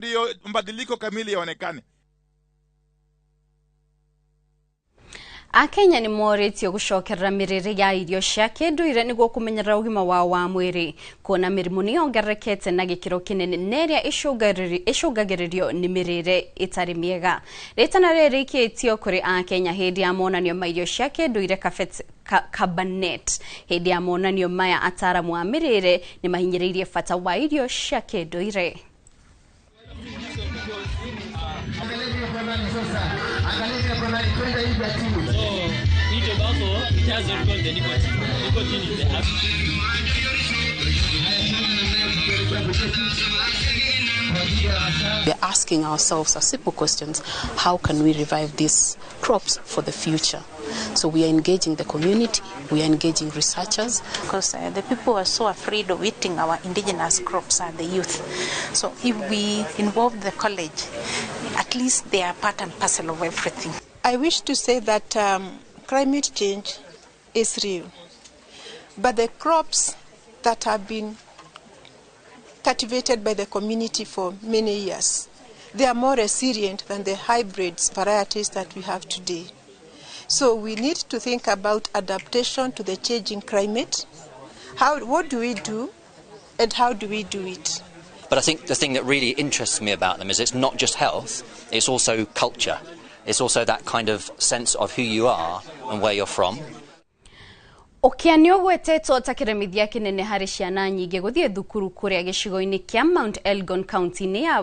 Ndiyo mabadiliko kamili yaonekane. Akenya nĩ morĩtio gũcokerera mĩrĩre ya irio cia kĩndũire nĩguo kũmenyerera ũgima wao wa mwĩrĩ, kuona mĩrimũ nĩ yongererekete na gĩkĩro kĩnene na ĩrĩa ĩcũngagĩrĩrio nĩ mĩrĩre ĩtarĩ mĩega. Rĩtana rĩrĩ rĩikĩtio kũrĩ Akenya hĩndĩ ya monanio ma irio cia kĩndũire Kabanet. Hĩndĩ ya monanio maya, ataramu a mĩrĩre nĩ mahinyĩrĩirie bata wa irio cia kĩndũire. So, tobacco, it has what we call the nicotine. Nicotine is the We are asking ourselves a simple questions: how can we revive these crops for the future? So we are engaging the community, we are engaging researchers. Because the people are so afraid of eating our indigenous crops are the youth. So if we involve the college, at least they are part and parcel of everything. I wish to say that climate change is real, but the crops that have been cultivated by the community for many years, they are more resilient than the hybrids varieties that we have today. So we need to think about adaptation to the changing climate. What do we do and how do we do it? But I think the thing that really interests me about them is it's not just health, it's also culture. It's also that kind of sense of who you are and where you're from. Ũkĩa nĩ ũgwetetwo ta kĩremithia kĩnene harĩ ciana nyingĩ gũthiĩ thukuru kũrĩa gĩcigo-inĩ kĩa Mount Elgon, kaunti-inĩ ya